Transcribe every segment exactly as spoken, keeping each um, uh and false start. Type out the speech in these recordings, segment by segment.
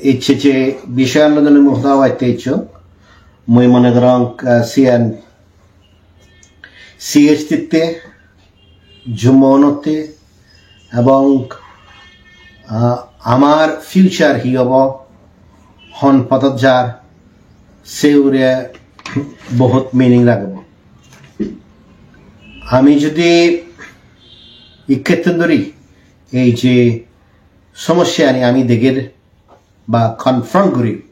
icche je bishoyan loi mui hoda hobatte icchung, mui mone gorong, ah, siyan C H T te, Jummo unotte ebong, ah, amar future hi obo, hon podot jar, se hure bohut meaning ragebo. Ami jodi ikkettun dhori ei je somossani ami degir ba confront guri,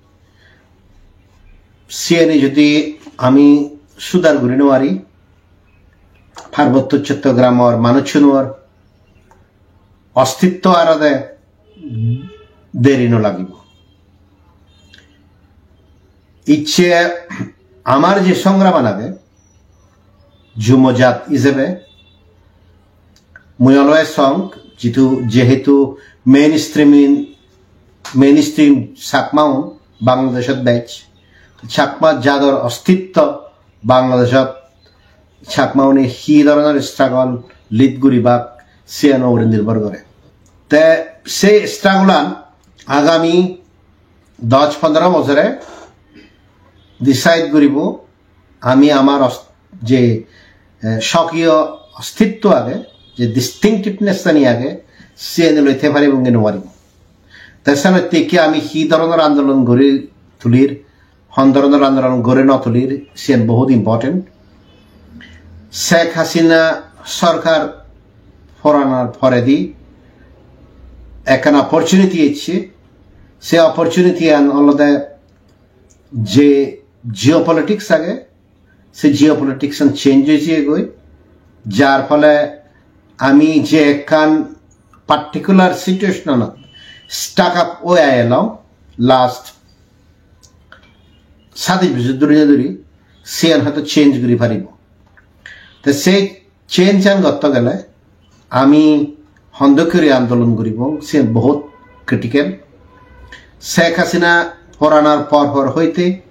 siyeni jodi ami sudar guri no pari, Parbotto Chottogramor manuchunor ostitto arode deri no lagibo. Icche amar je songraman age, Jummo jat ijebe, mui always song, jitu jehetu mainstream in, mainstream Chakmaun Bangladeshot bej, Chakma jador ostitto Bangladeshot Chakmaune hi dhoronor struggle lead guribak, siyan ugure nirbhor gore. Te se struggle an agami dosh pondro bojore decide guribo, ami amar os-, je, eh, swakiyo ostitto age, je distinctiveness ani age, siyeni loi thei paribong ki no paribong. Te senotte ki ami hi dhoronor andolon guri tulir, hon dhoronor andolon guri no tulir, siyan bohut important. Sheikh Hasina sorkar poranar poredi ekkan opportunity ecche, se opportunity an olode je geopolitics age, se geopolitics an change oi jiyegoi, jar phole ami je ekkan particular situation anot stuck up oi elong last sadis bojor dhuri dhuri, siyan hoyto change guri paribo. Te se change an gotto gele ami hon dokke guri andolon guribong, siyan bohut critical. Sheikh Hasina poranar por por hoite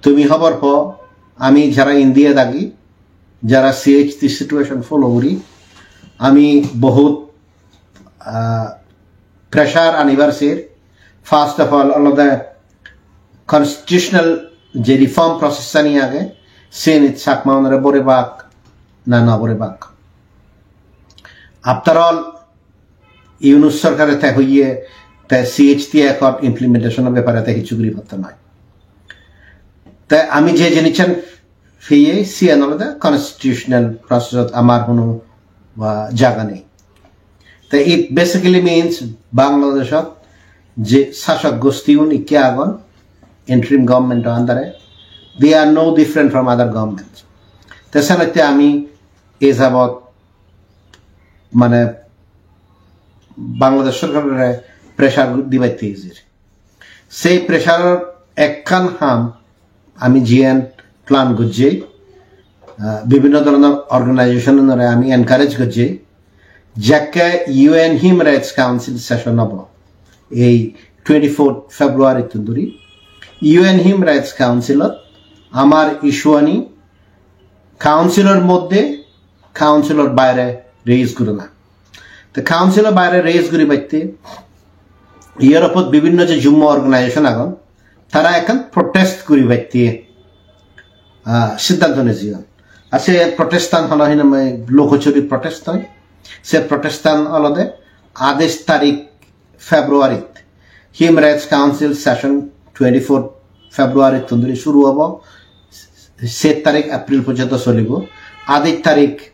tumi hobor po, ami jara India ot agi, jara C H T situation follow guri, ami bohut, ah, pressure anibar ser. First of all, olode constitutional je reform process ani age, siyenit Chakmaunore borebak na no borebak. After all, Yunus sorkare te hoye te C H T Accord implementation o bepare te hissu guri patte noi. Te ami je jinissan peye, siyan olode constitutional process ot amar hono, ah, jaga nei. Te it basically means Bangladeshot je sasok gostiun ikke agon, interim government o under e, they are no different from other governments. Te senotte ami e jabot mane Bangladesh sorkarore pressure dibatte ejir. Sei pressure-or ekkan ham ami jiyen plan gojjei, ah, bibhinno dhoronor organization-unore ami encourage gojjei, jekke U N Human Rights Council session obo ei twenty-fourth February-tun dhuri U N Human Rights Council-ot amar issue-ani council-or moddhe, council-or baire raise gurana. Te council-or baire raise guribatte Europe-ot bibhinno je Jummo organization agon, tara ekkan protest guribatte, ah, siddhanto nejeyon. Ar se protest-an hono hinamai lukochuri protest noi. Se protest-an olode adhais tarik February-t Human Rights Council session twenty-fourth February-tun dhuri shuru obo, sat tarik April porjonto solibo, adhais tarik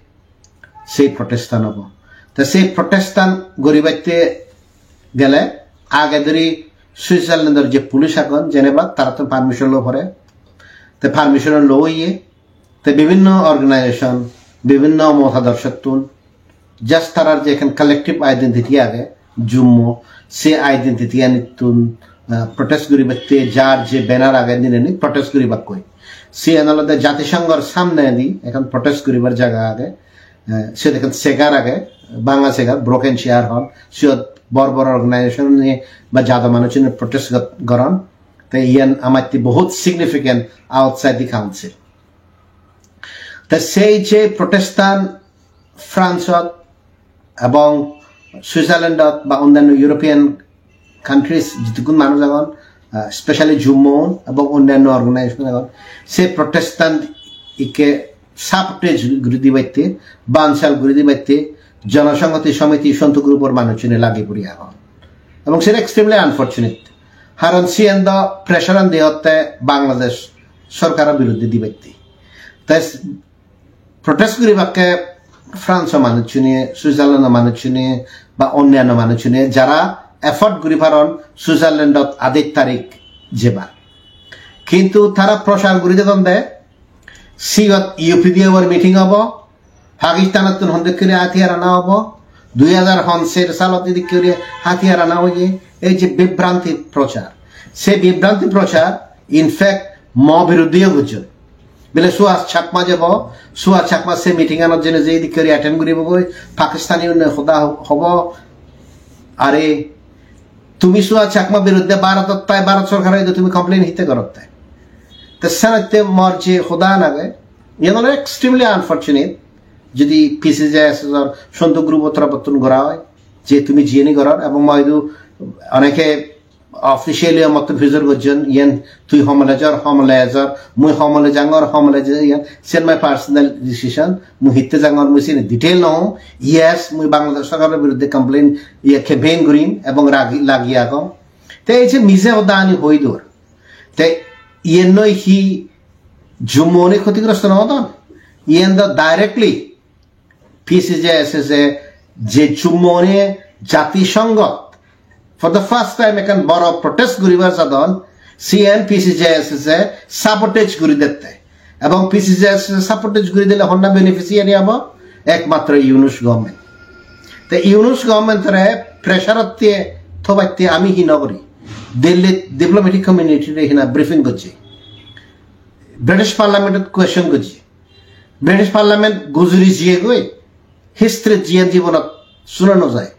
sei protest-an obo. Te sei protest-an guribatte gele age dhuri Switzerland-or je police agon Geneva, tarattun permission lo pore. Te permission lo oye, te bibhinno organization, bibhinno motadorshottun just tarar je ekkan collective identity age, Jummo, se identity anittun, ah, protest guribatte jar je banner age nineni protest guribakkoi. Siyan olode Jatisonghor samnedi ekkan protest guribar jaga age, eh, siyot ekkan segar age, bhanga segar, broken chair hon, siyot bor bor organization-une ba jado manuchune protest got-, goron. Te iyan amatte bohut significant outside the council. Te sei je protest-an France-ot ebong Switzerland-ot ba onnanno European countries jitukkun manuj agon, ah, specially Jummo ebong onnanno organization agon, se protest-an ikke sabotage guri dibatte, bansal guri dibatte, Jonosonghoti Somiti Sontu group-or manuchchune lagi puri agon. Ebong siyot extremely unfortunate. Haron siyen do pressure-an diyotte Bangladesh sorkaro biruddhe dibatte. Te protest guribakke France-o manuchchune, Switzerland-o manuchchune, ba onnanno manuchchune, jara afford guri paron Switzerland-ot adej tarik jebar. Kintu tara prochar guri dedon de, siyot U P D F-or meeting obo, Pakistanottun hondokkere hatiyar ana obo, dui hajar hon ser salot idikkere hatiyar ana oye, ei je bibranti prochar. Se bibranti prochar, in fact, mo biruddheyo gojjon. Bile Suhas Chakma jebo, Suhas Chakma se meeting-anot jene je idikkere attend guribogoi, Pakistani unne hoda hobo, are tumi Suhas Chakma biruddhe Bharotot tai Bharot sorkar hoide tumi complain hitte gorotte? Te senotte mor je hoda age, iyan ole extremely unfortunate, jodi P C J S S-or Sontu group-or toropottun gora oi, je tumi jiyeni goror, ebong moidu oneke officially amattun pujor gojjon, iyan tui homole jor, homole jor, mui homole jangor, homole jor, iyan, sen my personal decision, mui hitte jangor, mui sini detail no hong. Yes, mui Bangladesh sorkaror biruddhe complain, iye campaign gurim, ebong ragi, lagi agong. Te ei je mije hodani hoi dur. Te iyen noi hi Jummo-une khotigrosto no odon? Iyen do directly P C J S S-e je Jummo-une Jatisonghot for the first time ekkan boro protest guribar jadon, siyen P C J S S-e sabotage guri dette. Ebong P C J S S-e sabotage guri dile honna beneficiary obo? Ekmatro Yunus government. Te Yunus government-ore pressure-otte thobatte ami hi no guri? Delhi diplomatic community-re hina briefing gojje. British Parliament-ot question gojje. British Parliament gujuri jiyegoi, history-t jiyen jibonot suna no jai.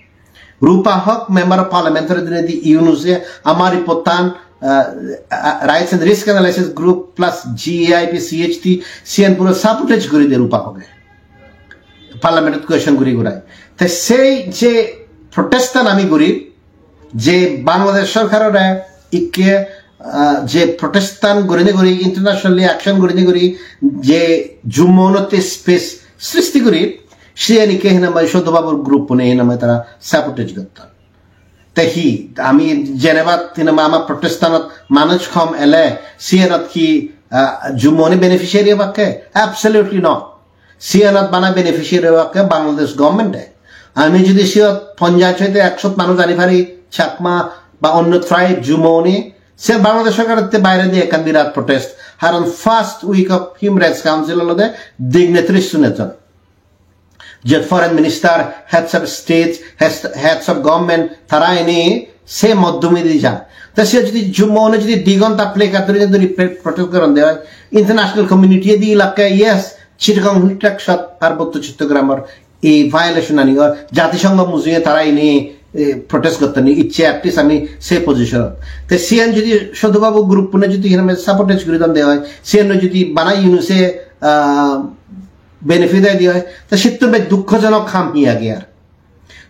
Rupa Haq, Member of Parliament-ore dinedi Yunus-e ama report-tan, ah, ah, Rights and Risk Analysis Group plus G A I P C H T, siyen puro sabotage guri de Rupa Haq-e. Parliament-ot question guri gurai. Te sei je protest-tan ami guri, je Bangladesh sorkarore ikke, ah, je protest-tan gurinei guri, internationally action gurinei guri, je Jummo-unotte space srishti guri, siyen ikke hinamai Sontu Babur group-une hinamai tara sabotage gotton. Te hi, ami Geneva-t hinamai ama protest-anot manuj hom ele, siyenot hi, ah, Jummo-une beneficiary obakke? Absolutely not. Siyanot bana beneficiary obakke Bangladesh government-e. Ami jodi siyot ponjash hoite ekshot manuj ani pari, Chakma ba onno tribe, Jummo-une, se Bangladesh sorkarotte bairedi ekkan birat protest. Haron first week of Human Rights Council olode dignitaries-un ejon. Je foreign minister, heads of state, heads, heads of government, tara eni se moddhumedi jan. Ta se jodi Jummo-une jodi di ghonta placard dhuri dhuri pre-, protest goron de oi, international community-e di lakke, yes, Chittagong Hill Tracts-ot Parbotto Chottogramor ei violation ani or Jatisongho mujunge tara ini, eh, protest gotton ni icche, at least ami se position. Te siyan jodi Sontu Babu group-une jodi hiname sabotage guri don de oi, siyan jodi bana Yunus-e, ah, benefit oi de oi, ta sittun bej dukkojonok ham hi age ar?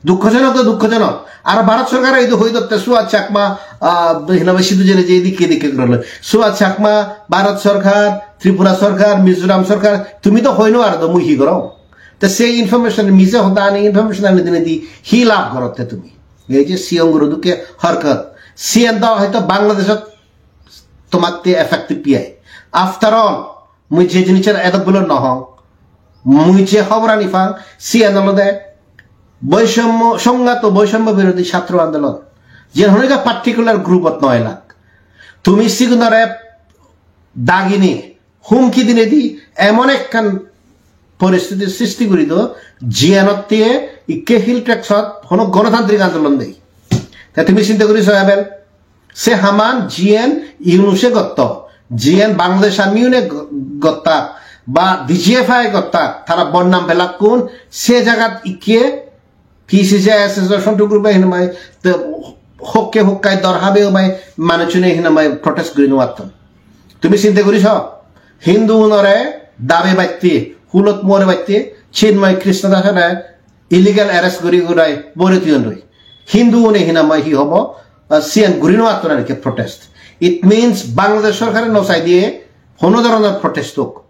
Dukkojonok to dukkojonok. Ar Bharat sorkar idu hoi dotte Suhas Chakma, ah, hinamai sidu jene je edikke edikke gorolo. Suhas Chakma, Bharat sorkar, Tripura sorkar, Mizoram sorkar, tumi to hoi no paro do mui hi gorong. Te sei information, mije hodani information ani dinedi hi lab gorotte tumi? Ei je siyong guro dokke horkot. Siyan do hoyto Bangladeshot tomatte effective piyai. After all, mui je jinisor edok bolo no hong, mui je hoborani pang, siyan olode boisommo, songhato boisommo birodhi chhatro andolon. Jen hono ekkan particular group-ot no elak. Tumi sigunore dagini, humki dinedi emon ekkan poristiti sristi guri do, jiyanotte ikke Hill Tracts-ot hono gonotantrik andolon nei. Ta tumi sinte guri so ebel, se haman jiyen Yunus-e gotto, jiyen Bangladesh Army-une go-, gottak, ba D G F I gottak, tara bodnam pelakkun, se jagat ikke P C J S S-or Sontu group-e hinamai, te hokke hokkai dor habe obai manuchune hinamai protest guri no patton. Tumi sinte guri so, Hindu-unore dabe batte, hulot more batte, Chinmoy Krishna Das-ore illegal arrest guri gurai bore toyon roi. Hindu-une hinamai hi hobo? Siyan guri no atton ar ki protest. It means Bangladesh sorkare no sai diye hono dhoronor protest hok.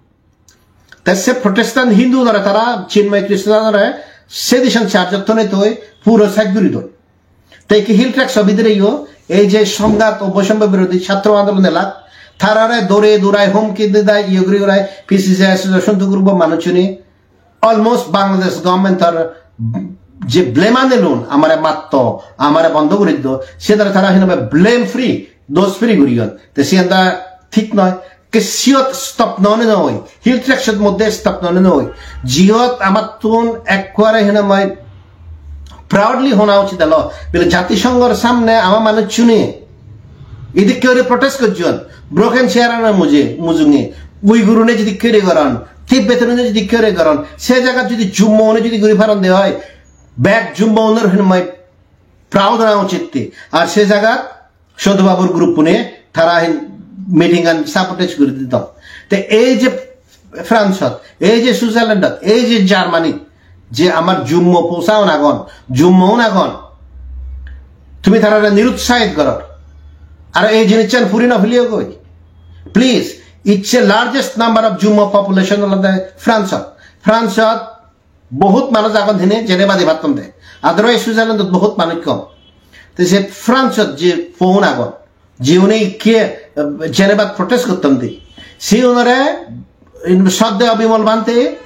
Te se protestant Hindu unore tara Chinmoy Christian unore sedition charge ottone toi puro side guri don. Te ki Hill Tracts o bidire yo ei je Samghat o Boisomyo Birodhi Chhatro Andolon elak tarare dore durai homki didai iyo guri urai P C C I association to group o manuchuni almost Bangladesh government or je blame anilun amare matto, amare bondo guri do, se dare tara hinamai blame free, dos free guriyon. Te siyan da thik noi. Ke siyot stop none noi. Hill Tracts or moddhe stop none noi. Jiyot amattun ekkore hinamai proudly hona uchit elo. Bile Jatisonghor samne ama manuchune idikke guri protest gojjon. Broken chair ana muje, mujunge. Uigurune jodi kere goron, Tibbetunune jodi kere goron, se jagat jodi Jummoune jodi guri paron de oi, bek Jummounor hinamai proud ona uchitte. Ar se jagat Sodhu Babur group une tara hin meeting an sabotage guri didon. Te ei je France ot, ei je Switzerland ot, ei je Germany, je amar Jummo posaun agon, Jummoun agon, tumi tarare nirutsahit goror. Aro ei jinissan puri no feliyo goi. Please, it's a largest number of Jummo population olode France ot. France ot bohut manuj agon hine Geneva di patton de. Otherwise Switzerland ot bohut manuj kom. Te se France ot je poun agon, jiune ikke, eh, Geneva protest gotton de. Siunore in-, sodde Bimol Bhante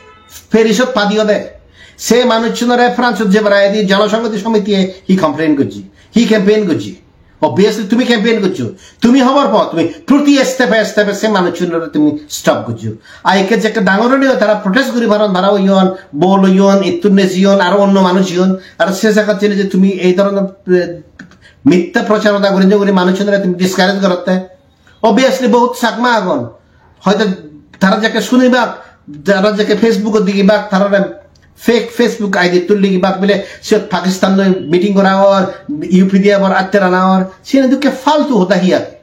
Paris ot padiyo de. Se manuchunore France ot je barai di Jonosonghoti Somiti e hi complain gojji, hi campaign gojji. Obviously tumi campaign gojjo, tumi hobor po, tumi proti step e step e se manuchunore tumi stop gojjo. Ai ikke jekke dangor holi tara protest guri paron, tara oyon, bol oyon, ittun nejiyon, aro onno manuj iyon, aro se jagat jene je tumi ei dhoronor, eh, mitthe prochar oda guri guri manuchunore tumi discourage gorotte. Obviously bohut Chakma agon, hoyto tara jekke sunibak, tara jekke Facebook ot digibak, tarare fake Facebook I D tun ligibak bile siyot Pakistan loi meeting gora or, U P D F or atte rana or, siyan dokke faltu hoda hi age?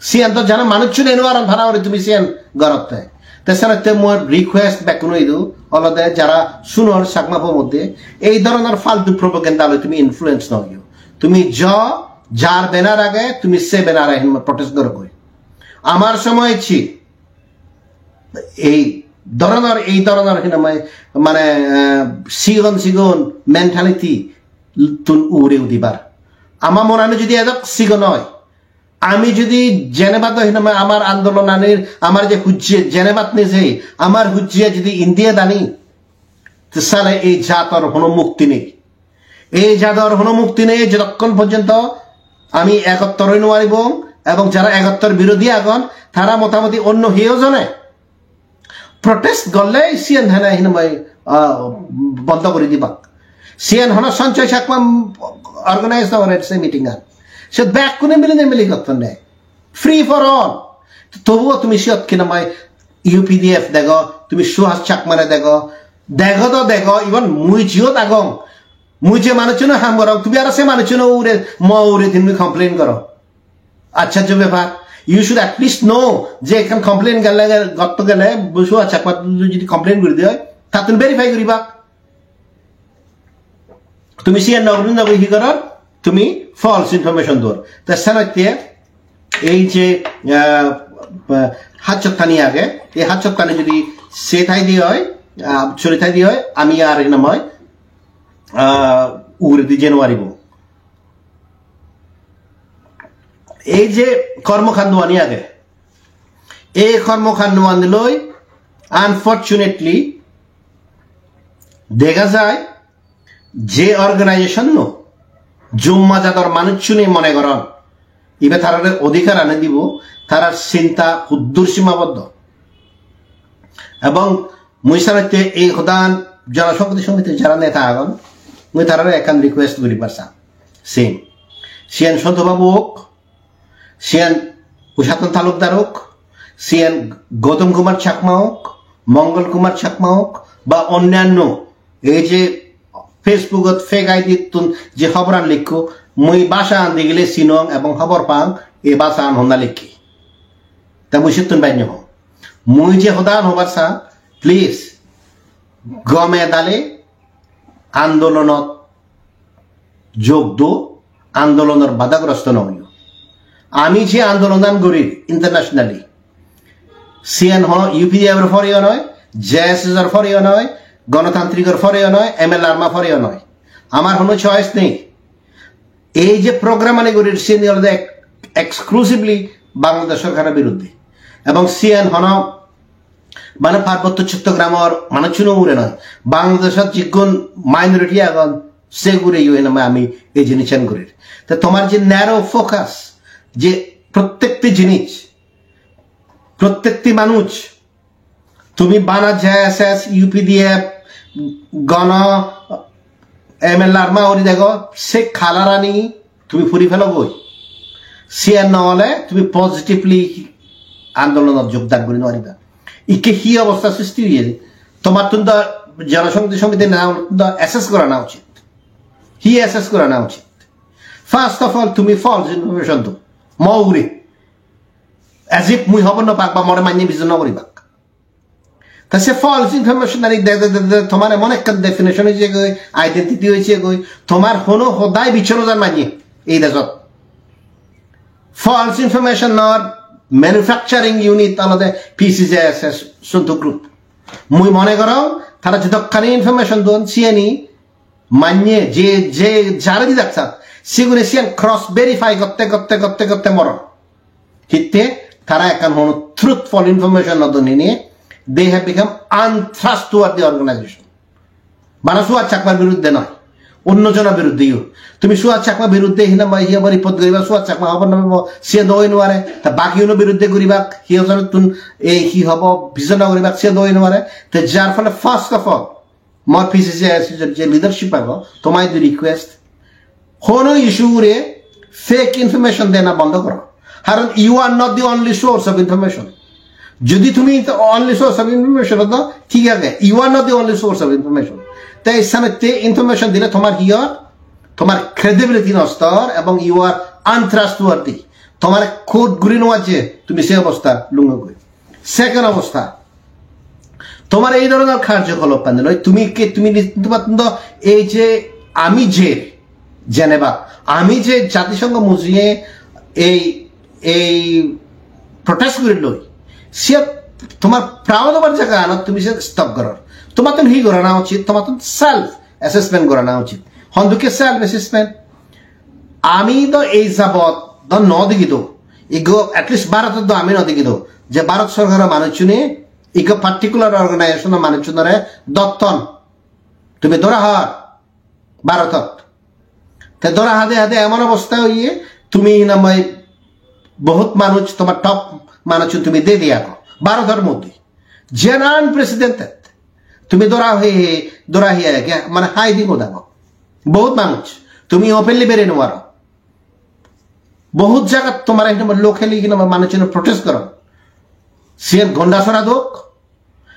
Siyan to jana manuchchune no aron, para ore tumi siyan gorotte. Te senotte mor request bekkuno idu olode jara sunor Chakma po moddhe ei dhoronor faltu propaganda loi tumi influence no oiyo. Tumi jo jar banner age tumi se banner e hin protest goro goi. Amar somoy ecche. Ei dhoronor, ei dhoronor hinamai mane, eh, sigon sigon mentality tun ugure udibar. Ama monani jodi edok sigon oi, ami jodi Geneva do hinamai amar andolonanir, amar je hujje Geneva t nejei, amar hujje jodi India dani, te sale ei jator hono mukti nei. Ei jador hono mukti nei, jotokkon porjonto ami egottor oi nuaribong, ebong jara egottor birodhi agon, tara motamoti onno hiyo jone protest gorle siyen hene hinamai, ah, bondo guri dibak. Siyen hono Sanjoy Chakma organize no gore se meeting an. Se bekkune milinei mili gottonde. Free for all. Tobuo tumi siyot hinamai U P D F dego, tumi Suhas Chakmare dego, dego do dego, even mui jiyot agong. Mui je manuchchuno ham gorong, tumi aro se manuchchuno ugure, mo ugure tumi complain goro. Acchorjo bepar. You should at least know je ekkan complain gele, gotto gele, Suhas Chakma jodi complain guri de oi, tattun verify guribak. Tumi siyan no guri no guri hi goror? Tumi false information dor. Te senotte ei je, ah, ah, hajjottani age, ei hajjottani jodi se thai di oi, ah, sori thai di oi, ami ar hinamai, ah, uguredi jei nuaribo. Ei je kormokandoani age, ei kormokandoani loi unfortunately dega jai je organization no Jummo jador manuchchune mone goron ibe tarare odhikar ani dibo, tarar chinta huddur simaboddo. Ebong mui senotte ei hodan Jonosonghoti Somiti jara neta agon, mui tarare ekkan request guribar sang. Siyen, siyen Santu Babu ok, siyen Purushottom Talukdar ok, siyen Gautam Kumar Chakma ok, Mongol Kumar Chakma ok, ba onnanno ei je Facebook-ot fake I D-ttun je hoboran likko, mui bhasha an degile sinong ebong hobor pang, ei bhasha an honna likki. Te mui sittun bej no hong. Mui je hodan hobar sang, please, gome dale andolonot jog do, andolonor badagrosto no oiyo. Ami je andolonan gorir internationally, siyan hono U P D F or foreyo noi, J S S or foreyo noi, Gonotantrikor foreyo noi, M L A-r ma foreyo noi. Amar hono choice nei. Ei je program ani gorir, siyan olode ek-, exclusively Bangladesh sorkaror biruddhe. Ebong siyan hono mane Parbotto Chottogramor manuchchuno ugure noi, Bangladeshot jigun minority agon, se ugure yo hinamai ami ei jinissan gorir. Te tomar je narrow focus, je prottekti jinis, prottekti manuj, tumi bana J S S, U P D F, Gono, M L A-r ma uri dego, se color ani tumi puri pelo goi. Siyan no ole tumi positively andolonot jogdan guri no pariba. Ikke hi obosta sristi oye? Tomattun do Jonosonghoti Somiti na do assess gorana uchit. Hi assess gorana uchit? First of all, tumi false information do mo ugure. As if mui hobor no pang ba more manye biswas no guribak. Ta se false information ani de, de, de, de, tomar emon ekkan definition oye goi, identity oye goi, tomar hono hodai biswas no jan manye ei dejot. False information or manufacturing unit olode P C J S S Sontu group. Mui mone gorong tara jedokkani information don siyani manye je, je jare didak sat, sigune siyan cross verify gotte, gotte, gotte, gotte moron. Hitte tara ekkan hono truthful information no don hine, they have become untrustworthy organization. Bana Suhas Chakmar biruddhe noi, onno jono biruddheyo. Tumi Suhas Chakmar biruddhe hinamai hi abar report guriba, Suhas Chakma hobor no pebo, siye do oi nuare, ta bakiuno biruddhe guribak, hi ojonottun ei hi hobo, biswas no guribak, siye do oi nuare. Te jar phole first of all, mor P C J S S je leadership ago, tomai di request, hono issue ugure fake information dena bondo goro. Karon you are not the only source of information. Jodi tumi the only source of information oto, thik age, you are not the only source of information. Te ei senotte information dile tomar hi or, tomar credibility nosto or, ebong you are untrustworthy. Tomare quote guri no pare je tumi se obosta lungo goi. Second obosta, tomar ei dhoronor karjokolap pande noi, tumi ke, tumi ni-, tomar to ei je ami je Geneva, ami je Jatisongho mujunge ei, ei protest guri loi, siyot tomar proud obar jaga anot tumi se stop goror. Tomattun hi gorana uchit? Tomattun self assessment gorana uchit. Hondokke self assessment? Ami do ei jabot do no degi do, igo at least Bharotot do ami no degi do, je Bharot sorkaro manuchchune igo particular organization o manuchchunore dotton. Tumi dora hor Bharotot. Te dora hade hade emon obosta oye, tumi hinamai bohut manuj, tomar top manuchchun tumi de diya go Bharotor moddhe. Jen unprecedented. Tumi dora he, he, dora he, he, mane hiding oda go. Bohut manuj. Tumi openly bere no paro. Bohut jagat tomar hinamai locally hinamai manuchchune protest goron. Siyan Gondasora dok,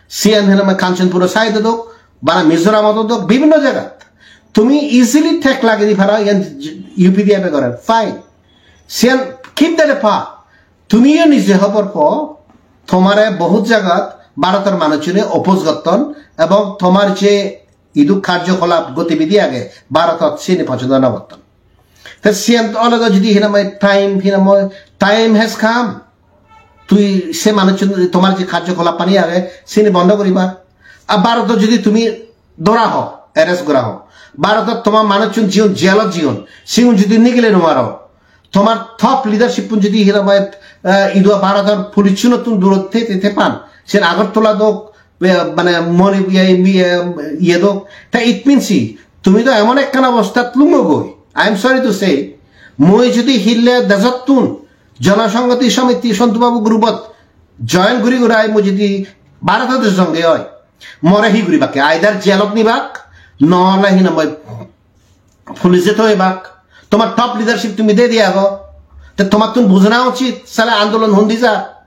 siyan hinamai Kanchanpur side dok, bana Mizoram dok, bibhinno jagat. Tumi easily tag lagei di paro, iyan U P D F e gorer. Fine. Siyan keep that apart. Tumiyo nije hobor po, tomare bohut jagat Bharotor manuchchune oppose gotton, ebong tomar je idu karjokolap gotibidi age Bharotot, sini pochondo no gotton. Te siyan olode jodi hinamai time, hinamai time has come. Tui se manuchchun tomar je karjokolap ani age, sini bondo guriba. Ar Bharotot jodi tumi dora ho, arrest gora ho, Bharotot tomar manuchchun jiun, jailot jiun, sigun jodi nigile no paro, tomar top leadership un jodi hinamai, eh, idu Bharotor police unottun durot te, te, te pan, sen Agartala dok, eh, mane Moni-, iye, iye, iye dok, te it means hi? Tumi do emon ekkan obostat lungo goi. I am sorry to say, mui jodi hille dejottun Jonosonghoti Somiti Sontu Babu group ot join guri gurai mui jodi Bharotot jonge oi, more hi guribak? Either jailot nibak, no ole hinamai police e thoibak. Tomar top leadership tumi de diya go. Te tomattun bujana uchit, sale andolon hundi jar.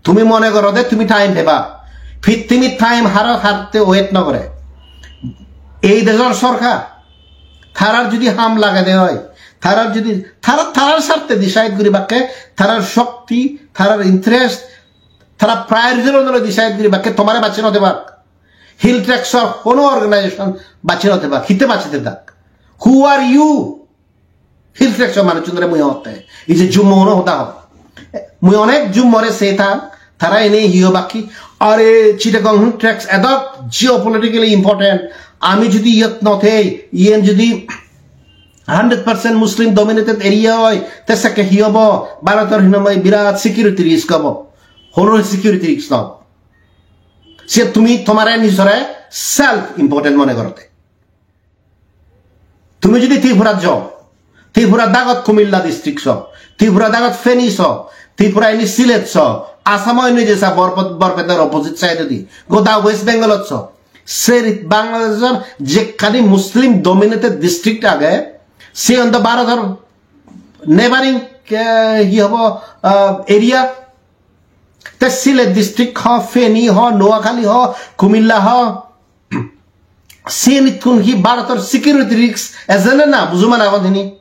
Tumi mone goro de tumi time peba. Pittimit time haro hatte wait no gore. Ei dejor sorkar, tarar jodi ham lage de oi, tarar jodi, tara, tarar sarte decide guribakke, tarar shokti, tarar interest, tara priority onusare decide guribakke, tomare bacche no debak. Hill Tracts or hono organization bacche no debak, hitte bacche dedak? Who are you? Hill Tracts-o manuchunore mui hotte. Ei je Jummo-uno hoda hor. Mui onek Jummore sei thang, tara ene hi hobak hi, "Are, Chittagong Hill Tracts edok geopolitically important. Ami jodi iyot no thei, iyen jodi hundred percent Muslim dominated area oi, te sekke hi hobo? Bharotor hinamai birat security risk hobo." Hono security risk no. Se tumi tomare nijore self important mone gorotte. Tumi jodi Tripura jo, Tripura dagot Kumilla district so, Tripura dagot Feni so, Tripura ini Sylhet so, Assam ini je sa Borpet-, Borpetar opposite side odi, goda West Bengal so, seri Bangladeshor jekkani Muslim dominated district age, se ondo Bharotor neighboring, eh, hi hobo, ah, area, te Sylhet district ho, Feni ho, Noakhali ho, Kumilla ho, siyenittun hi Bharotor security risk eje ne na, bujo mane agon hini?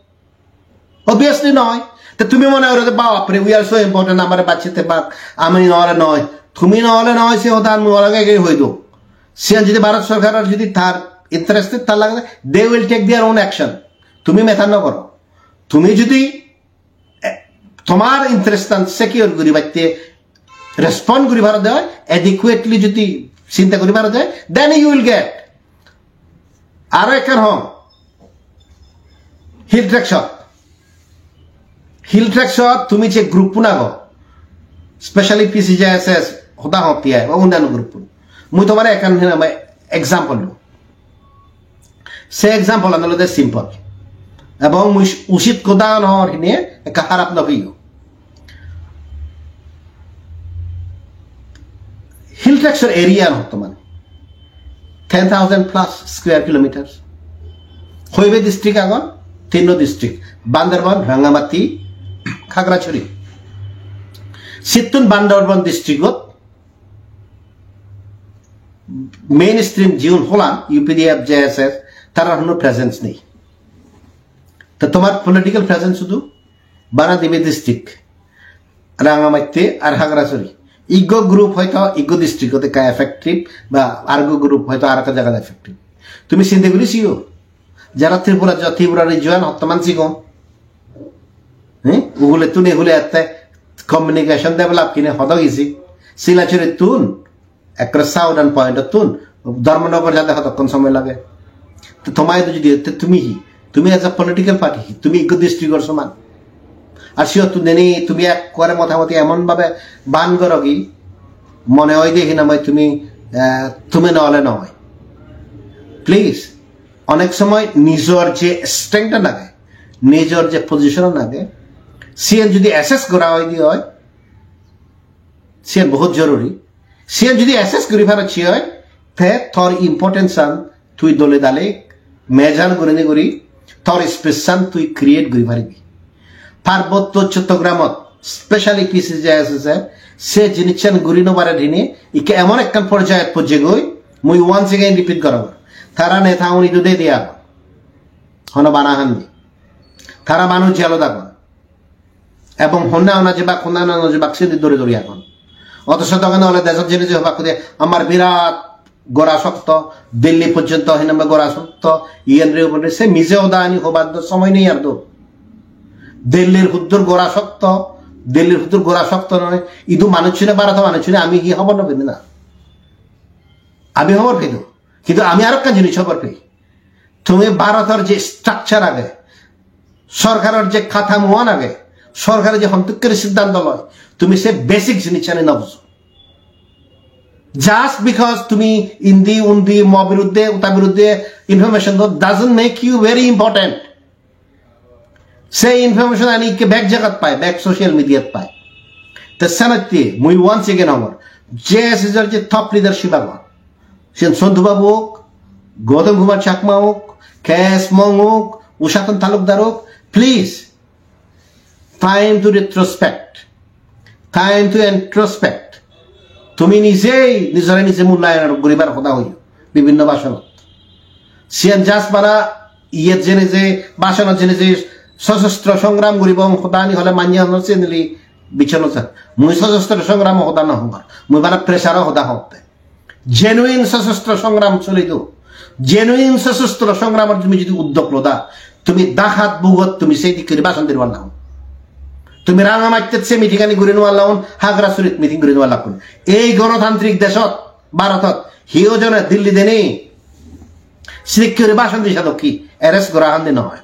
Obviously noi. Te tumi mone goro je, "Bap re, we are so important, amare bacche te bak, ami no ole noi." Tumi no ole noi, se hodan mui ole ge ge hoi do. Siyan jodi Bharot sorkaror jodi tar interested ta lage, they will take their own action. Tumi matter no goro. Tumi jodi, eh, tomar interest an secure guri batte respond guri paro de oi, adequately jodi chinta guri paro de oi, then you will get. Aro ekkan hong, Hill Tracts-ot. Hill Tracts-ot tumi je group-un ago, specially P C J S S, hoda hong P I, o onnanno group-un. Mui tomare ekkan hinamai example do. Se example an olode simple. Ebong mui usit hoda nor hine ekka harap no peyo. Hill Tracts-or area an hottoman ten thousand plus square kilometers. Hoibe district agon? Tinno district, Bandarban, Rangamati, Khagrachari. Sittun Bandarban district-ot mainstream jiun holan U P D F, J S S, tarar hono presence nei. To tomar political presence sudu bana dibe district, Rangamati ar Khagrachari. Iggo group hoito iggo district-ot ekka effective, ba argo group hoito ar ekka jagat effective. Tumi sinte guri siyo, jara Tripura jo, Tripura region hottoman sigon. He? Ugulettun egule ette communication develop hine hodo gisi. Silacharittun ekkore southern point-ottun Dharmanagar jade hodokkon somoy lage. To tomar idu jodi, to tumi hi? Tumi as a political party hi? Tumi ikko district-or soman. Ar siyottun deni tumi ekkore motamoti emon bhabe ban goro gi, mone oi de hinamai tumi, eh, tumi no ole noi. Please, onek somoy nijor je strength an age, nijor je position an age, siyen jodi assess gora oi de oi, siyen bohut joruri. Siyen jodi assess guri parocchi oi, te tor importance an tui dole dale measure gurinei guri tor space an tui create guri paribi. Parbotto Chottogramot, specially P C J S S e, se jinissan guri no pare dine, ikke emon ekkan porjayot pojjegoi, mui once again repeat gorongor. Tara neta un idu de dia. Hono bana han nei. Tara manuj jelot agon. Ebong honna honna jebak, honna honna no jebak, sindi dori dori agon. Othoso dogan ole dejot jeinei je hobak hoide, "Amar birat gora sokto, Delhi porjonto hinambe gora sokto, iyen re ubon re," se mije hodani hobar do somoy nei ar do. Delhir huddur gora sokto, Delhir huddur gora sokto noi, idu manuchune, Bharoto manuchune ami hi hobor no pei na? Ami hobor pei do. Kintu ami aro ekkan jinis hobor pei. Tumi Bharotor je structure age, sorkaror je kathamoan age, sorkare je hontokkere siddhanto loi, tumi se basic jinissani no bujo. Just because tumi indi undi mo biruddhe, uta biruddhe information do doesn't make you very important. Se information ani ikke bek jagat pai, bek social media-t pai. Te senotte mui once again hongor, J S S-or je top leadership agon, siyen Sontu Babu ok, Gautam Kumar Chakma ok, K S Mong ok, Ushaton Talukdar ok, please, time to retrospect, time to introspect. Tumi nijei nijore nije mulyayon guribar hoda hoyo bibhinno bhashonot. Siyan just bana iyet jeinei je, bhashonot jeinei je sosostro songram guribong hodani hole manye honor senili bichon no jar. Mui sosostro songramo hoda no hongor. Mui bana pressure-o hoda hotte. Genuine sosostro songram solido. Genuine sosostro songramor tumi jodi uddok loda, Tumi Dhaka bugot tumi sei dik guri bhashon di nw parla. Tumi Rangamattit se meeting ani guri nw parla, Hagrasurit meeting guri nw parla. Ei gonotantrik deshot, Bharotot, hiyo jone Delhi deni, sidik guri bhashon di sadok hi, arrest gora handi noy.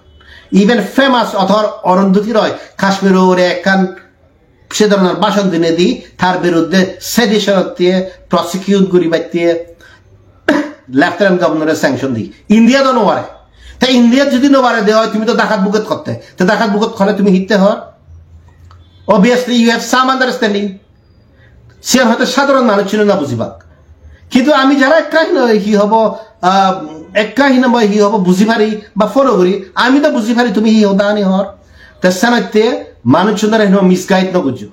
Even famous author Arundhati Roy, Kashmir ore ekkan se dhoronor bhashon dinei di tar biruddhe sedition-otte prosecute guribatte Lieutenant Governor-e sanction di. India do no pare. Te India jodi no pare de oi, tumi to Dhakat bugot korte. Te Dhakat bugot kore tumi hitte hor? Obviously, you have some understanding. Siyan hoyto sadharon manuchune na bujibak. Kintu ami jara ekka hino hi hobo, ah, ekka hino ba hi hobo buji pari ba follow guri, ami to buji pari tumi hi hodani hor. Te senotte manuchunore hino misguide no gujjo.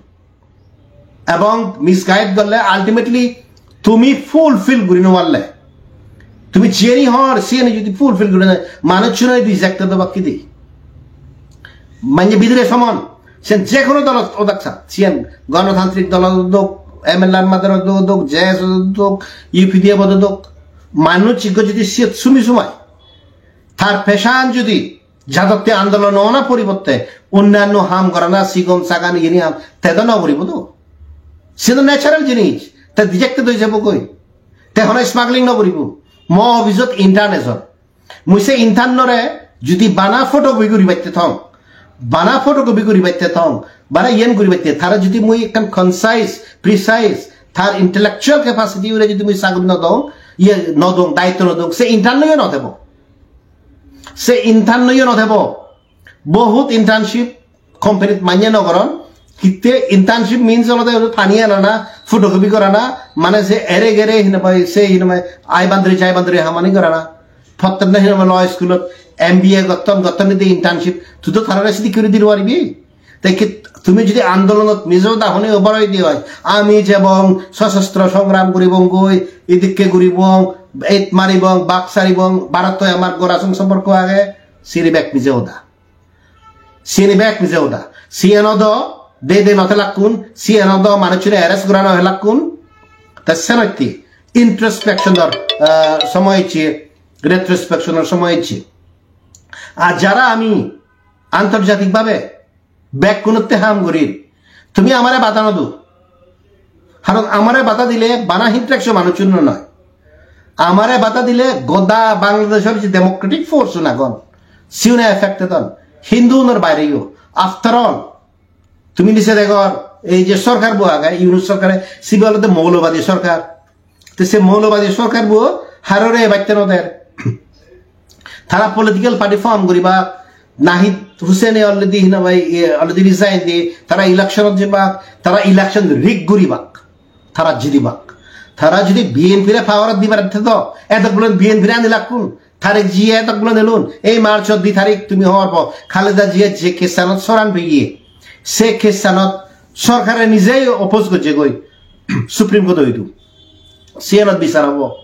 Ebong misguide gorle ultimately tumi fulfill guri no parle. Tumi jeni hor, siyeni jodi fulfill guri no, manuchune reject do bakke di. Manye bidire somon, sen je hono dol odak sa, siyen gonotantrik dol odok, M L A-r madar odok, J S S odok, U P D F odok, manuj ikko jodi siyot sumi sumai, tar pesan jodi jadotte andolon ona poribotte onnanno ham gorana, sigon sagan iyeni ham, te do no guribo do. Se do natural jinis, te rejected oi jabo goi. Te hono smuggling no guribo. Mo office-ot intern ejon. Mui se intern-ore jodi bana photocopy guribatte thong, bana photocopy guribatte thong, bana iyen guribatte, tara jodi mui ekkan concise, precise, tar intellectual capacity ore jodi mui sagori no dong, iye no dong, daitto no dong, se intern-o yo no thebo. Se intern-o yo no thebo. Bohut internship company-t manye no goron. Hitte internship means olode pani anana, photocopy gorana, mane se ere gere hinamai, se hinamai ai bandri jai bandri hamani gorana. Pottenna hinamai law school-ot M B A gotton, gotton ide internship, tui do tarare sidik guri di no paribi. Te ki tumi jodi andolonot Mizo da hone obar oi di oi, ami jebong, sosostro songram guribong goi, idikke guribong, et maribong, bak saribong, Bharottoi amar gora song somporko age, siri bek Mizo da. Siyeni bek mije hoda. Siyeno do de de no thelakkun, siyeno do manuchchune arrest gora no helakkun. Te senotte introspection or, ah, somoy ecche, retrospection or somoy ecche. Ar jara ami antorjatik bhabe bekkunotte ham gorir, tumi amare bada no do. Karon amare bada dile bana hittrekso manuchun no noi. Amare bada dile goda Bangladeshor je democratic force un agon, siune affected on. Hindu unor baireyo. After all, tumi nise degor, ei je sorkar bo age, Yunus sorkare, sibe olode moulobadi sorkar. Te se moulobadi sorkar bo harore ebatte no der. Tara political party form guribak, Nahid Hussain e already hina bhai, e, already resign di, tara election ot jebak, tara election rig guribak, tara jidibak. Tara jodi B N P re power ot dibar thedo, etok bulen B N P re ani lakkun, Tarek Zia etok bulen elun, ei March ot di tarik tumi hobor po, Khaleda Zia je case anot soran peye, se case anot sorkare nijei oppose gojje goi, Supreme Court oidu. Siyanot bisar obo.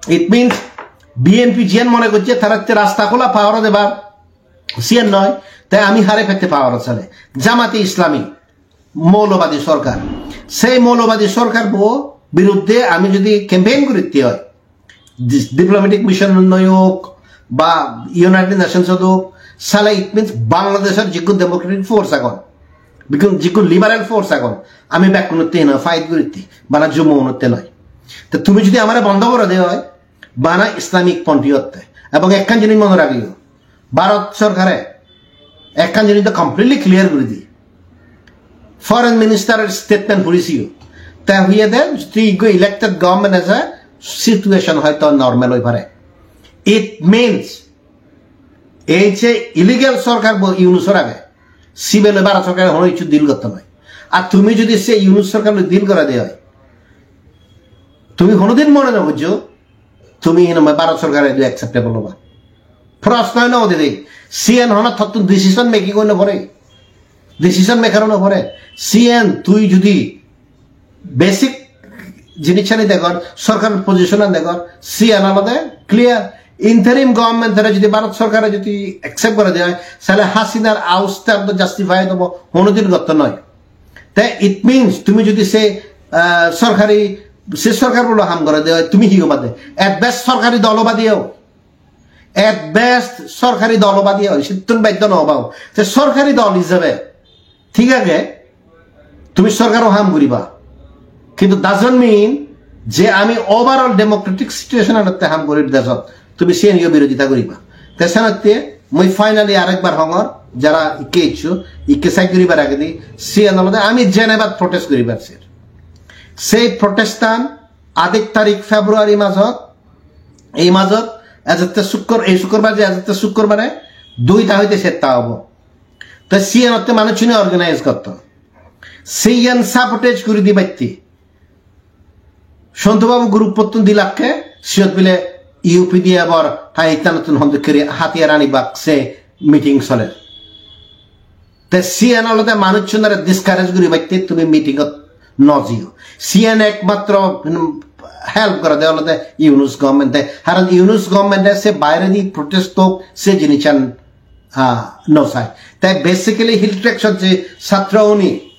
It means B N P jiyan mone gojje taratte rasta khola power ot ebar, siyan noi, te ami hare pette power ot sale. Jamate Islami, moulobadi sorkar. Sei moulobadi sorkar bo biruddhe ami jodi campaign guritte oi, dis-, diplomatic mission noi ok, ba United Nations ot ok, sale it means Bangladeshor jigun democratic force agon, jigun, jigun liberal force agon, ami bekkunotte hina fight guritte, bana Jummo unotte noi. Te tumi jodi amare bondo gore de oi, bana Islamic ponthi otte. Ebong ekkan jinis mone ragiyo, Bharot sorkare ekkan jinis to completely clear guri di. Foreign Minister statement puriyo. Te hoye de, jodi ekko elected government ase, situation hoyto normal oi pare. It means, ei je illegal sorkar bo Yunusor age, sibe loi Bharot sorkare hono hissu deal gotto noi. Ar tumi jodi se Yunus sorkar loi deal gora de oi, tumi honodin mone no gojjo, tumi hina Bharot sorkare idu acceptable oba. Proshno no ude de. Siyan hono tottun decision making oi no pore. Decision maker oi no pore. Siyan tui jodi basic jinisani degor, sorkar position an degor, siyan olode clear. Interim government ore jodi Bharot sorkare jodi accept gore de oi, sale Hasinar ouster do justified obo, honodin gotto noi. Te it means tumi jodi se, ah, sorkari, se sorkar bolo ham gore de oi, tumi hi oba de? At best sorkari dol oba de o. At best sorkari dol obadi oi, sittun beddo no obao. Te sorkari dol hijebe thik age, tumi sorkaro ham guriba, kintu doesn't mean je ami overall democratic situation anotte ham gurir dejot, tumi seniyo birodita guriba. Te senotte mui finally arekbar hongor, jara ikke iccho, ikke side guribar agedi, siyan olode ami Geneva-t protest guribar ser. Sei protestan adik tarik February majot, ei majot, ejotte sukkor, ei sukkorbar je ejotte sukkorbare duita hoite serta obo. Te siyanotte manuchchune organize gotton. Siyan sabotage guri dibatte Sontu Babu group-ottun dilakke, siyot bile U P D F-or hai ittanottun hondokkeri hatiyar anibak se meeting soler. Te siyan olode manuchchunore discourage guribatte tumi meeting-ot no jiyo. Siyan ekmatro, hmm, help gorede olode Yunus government-e. Haron Yunus government-e se bairedi protest hok, se jinissan, ah, no sai. Te basically Hill Tracts-ot je satro uni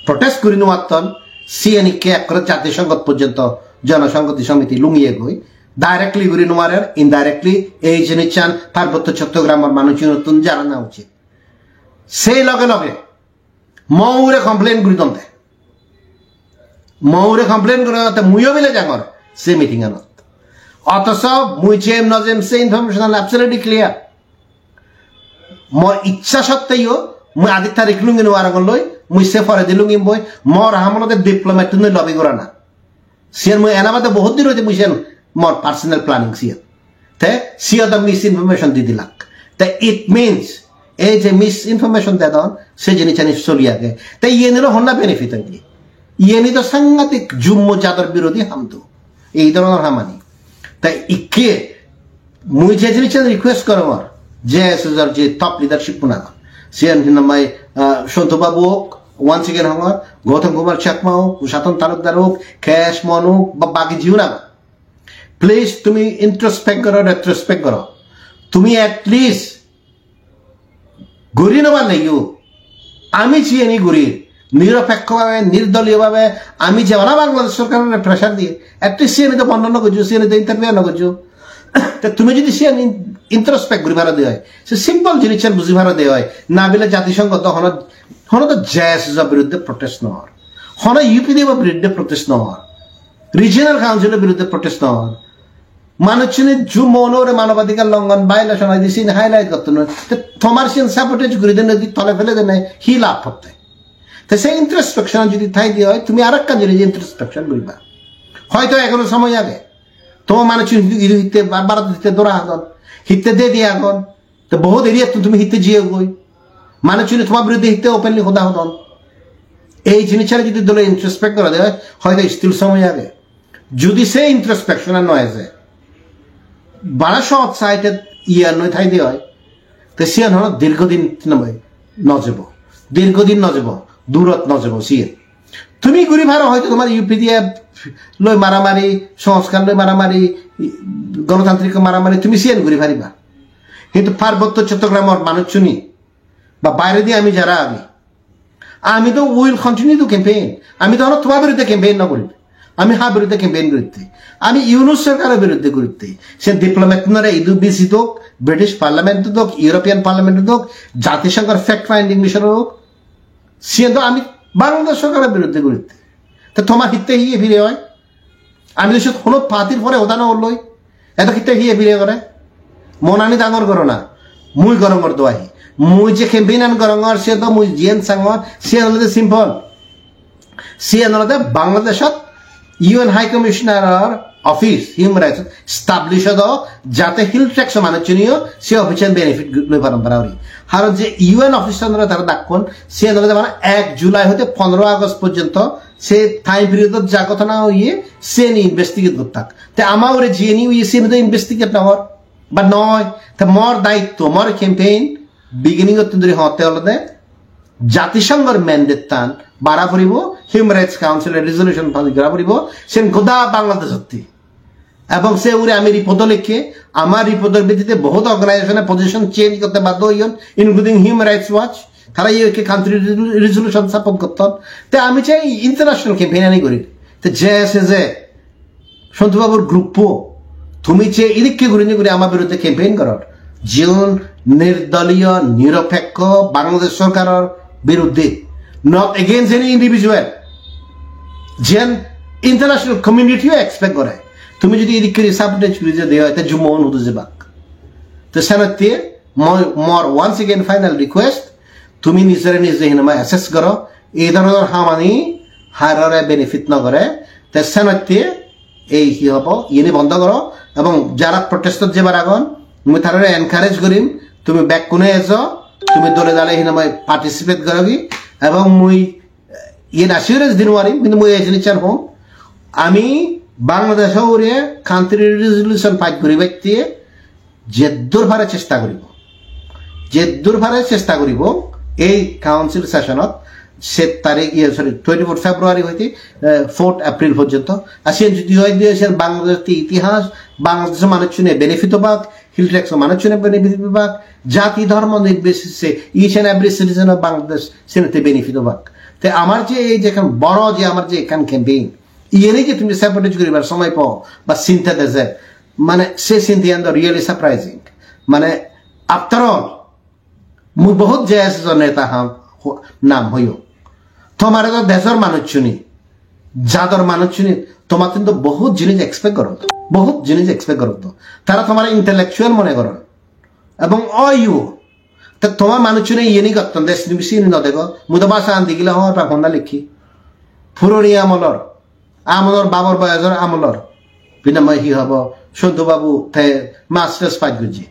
protest guri no patton, siyan ikke ekkore Jatisonghot porjonto Jonosonghoti Somiti lungiye goi. Directly guri no parer, indirectly ei jinissan Parbotto Chottogramor manuchchunottun janana uchit. Sei loge loge mo ugure complain guri donde. Mo ugure complain guri donde, muiyo bile jangor se meeting anot. Othoso mui jem no jem se information an absolutely clear. Mor iccha sotteyo mui adik tarik lungi no parongor loi, mui se poredi lungim boi, mor ham olode diplomat-unoi lobby gorana. Siyan mui ena bade bohut din hoite mui siyan mor personal planning siyan. Te siyot do misinformation di dilak. Te it means ei je misinformation dedon se jinisani soli age. Te iyeniro honna benefit oye? Iyeni do sangadik jummo jador birodhi ham do. Ei dhoronor hamani. Te ikke mui je jinissan request gorongor, J S S-or je top leadership-un agon, siyan hinamai, ah, Sontu Babu ok, once again hongor, Gautam Kumar Chakma ok, Satan Talukdar ok, K S Mon ok, ba bagi jiun agon. Please tumi introspect goro, retrospect goro. Tumi at least guri no parleyo, ami jiyeni guri, niropekkhobhabe, nirdoliyo bhabe, ami je bana Bangladesh sorkarore pressure diye, at least siyeni to bornona no gojjo, siyeni to interview no gojjo. Te tumi jodi siyeni introspect guri paro de oi, se simple jinissan buji paro de oi, na bile Jatisongho to hono, hono to J S S-or biruddhe protest no or, hono U P D F-or biruddhe protest no or, regional council-or biruddhe protest no or. Manuchchune jummo unore manobadhikar longhon violation hoide siyen highlight gotton. Te tomar siyen sabotage guri dene, di tole fele dene hi lab hotte? Te se introspection jodi thai de oi, tumi arekkan jinis introspection guriba. Hoyto egono somoy age. Tomar manuchchun idu hitte ba-, Bharat hitte dora hadon, hitte dedi agon. Te bohut area-ttun tumi hitte jiyo goi? Manuchchune tomar biruddhe hitte openly hoda hodon? Ei jinissan jodi dole introspect gora de oi, hoyto still somoy age. Jodi se introspection-an no eje, bana short sighted iye noi thai de oi, te siyan hono dirghodin no jebo. Dirghodin no jebo, durot no jebo siyan. Tumi guri paro hoyto tomar U P D F loi maramari, Sanskar loi maramari, Ganatantrik maramari, tumi siyan guri pariba. Hintu Parbotto Chottogramor manuchchune ba bairedi ami jara agi, ami to will continue to campaign. Ami to hono tomar biruddhe campaign no guri. Ami har biruddhe campaign guritte? Ami Yunus sorkaror biruddhe guritte. Se diplomat-unore idu visit hok, British Parliament-ot hok, European Parliament-ot hok, Jatisonghor fact finding mission-ot hok, siyen to ami Bangladesh sorkaror biruddhe guritte. Te tomar hitte hiye pire oi? Ami to siyot hono party-r pore hoda no holloi. Edo hitte hiye pire gore? Monani dangor goro na. Mui gorongor do ahi. Mui je campaign-an gorongor, siyen to mui jiyen sangor, siyen olode simple. Siyen olode Bangladeshot U N High Commissioner-or office, human rights establish odo, jate Hill Tracts-o manuchchuniyo se office-an benefit loi paron para guri. Haron je U N officer-ore tara dakkon, siyen olode mane ek July hoite pondro August porjonto se time period-ot ja ghotona oye, siyeni investigate gottak. Te ama ugure jiyeni oye, siyeni to investigate no gor. Ba noi, te mor daitto, mor campaign beginning-ottun dhuri hotte olode Jatisonghor mandate-tan bara puribo, Human Rights Council-or resolution pass gora puribo, sen goda Bangladesh-otti. Ebong se ugure ami report-o lekke, amar report-or bhidire bohut organization-e position change gotte baddo oyon, including Human Rights Watch, tara iye ekke country resolution support gotton. Te ami chai international campaign ani guri. Te J S S-e, Sontu Babur group-o, Tumi je idikke gurinei guri ama biruddhe campaign goror, jiun nirdoliyo, niropekko Bangladesh sorkaror biruddhe, not against any individual, jiyan international community-o expect gore. Tumi jodi idikke guri sabotage guri jodi oi, te Jummo un hudu jebak? Te senotte mo-, mor once again final request, tumi nijore nije hinamai assess goro, ei dhoronor hamani harore benefit no gore. Te senotte ei hi hobo, iyeni bondo goro, ebong jara protest-ot jebar agon, mui tarare encourage gorim, tumi bekkune ejo, tumi dole dale hinamai participate gorogi, ebong mui, eh, iyen assurance di nw parim, hintu mui ei jinissan hom, ami Bangladesh-o ugure country resolution pass guribatte jeddur pare chesta guribo, jeddur pare chesta guribo ei council session-ot, set tarik, iye, sorry, twenty-fourth February hoite, eh, fourth April porjonto. Ar siyen jodi oi de, siyen Bangladesh itihas, Bangladesh-o manuchchune benefit obak, Hill Tracts-o manuchchune benefit obak, jati dhormo nirbicheshe each and every citizen of Bangladesh senotte benefit obak. Te amar je ei je ekkan boro je amar je ekkan campaign, iyeni je tumi sabotage guribar somoy po ba chinta de je, mane se chinta iyan do really surprising. Mane after all, mui bohut J S S-o neta ham, ho-, nam hoyong. Tomare do dejor manuchchune, jador manuchchune tomattun do bohut jinis expect goron, bohut jinis expect goron. Tara tomare intellectual mone goron. Ebong oiyo, te tomar manuchchune iyeni gotton de, sini sini no dego. Mui do basa an digile hobor pang honna likhi. Puroni amolor, amolor babor boyojor amolor. Hinamai hi hobo, Sontu babu te masters pass gojje.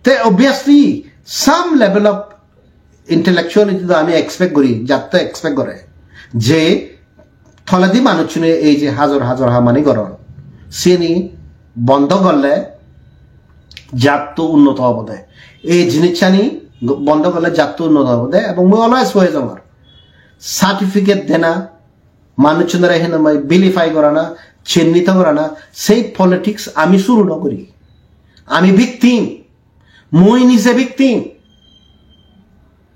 Te obviously some level of intellectuality do ami expect guri, jatto expect gore, je toledi manuchchune ei je hajor hajor hamani goron, siyeni bondo gorle jatto unnoto obode. Ei jinissani bondo gorle jatto unnoto obode, ebong mui always hoi jongor, certificate dena, manuchchunore hinamai vilify gorana, chinnito gorana, sei politics ami suru no guri. Ami victim, mui nije victim.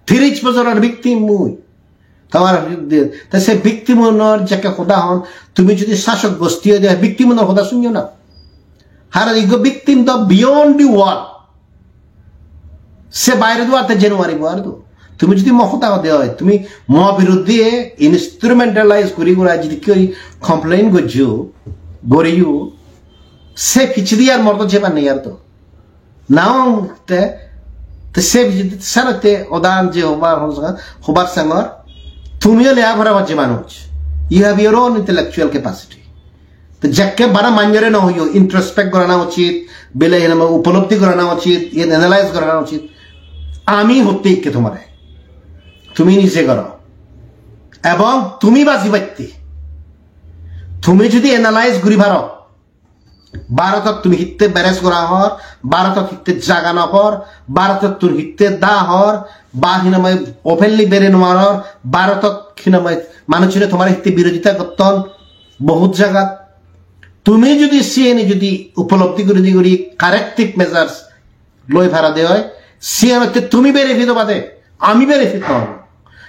Tiris bojoror victim mui. Tomar, te se victim unor jekke hoda hon, tumi jodi sasok gosti oi de, victim unor hoda sunyo na. Haron iggo victim do beyond the wall. Se baire do ar te January bo ar do. Tumi jodi mo hoda hode oi, tumi mo biruddhe instrumentalize guri gura jodi koi complain gojjo, goriyo, se pichedi ar mor do jebar nei ar do. Now te, te se pijedi senotte odan je hobar, hobar sangor, tumiyo lepora gojje manuj. You have your own intellectual capacity. Te jekke bana manjore no hoyo, introspect gorana uchit, bele hinamai upolobdhi gorana uchit, iyen analyze gorana uchit. Ami hotte ikke tomare. Tumi nije goro. Ebong tumi baji batte. Tumi jodi analyze guri paro, Bharotot tumi hitte beres gora hor, Bharotot hitte jaga no por, Bharotottun hitte da hor, ba hinamai openly bere no maror, Bharotot hinamai manuchune tomare hitte birodita gotton bohut jagat. Tumi jodi siyeni jodi upolobdhi guri di guri corrective measures loi para de oi, siyanotte tumi benefit obade, ami benefit no obo.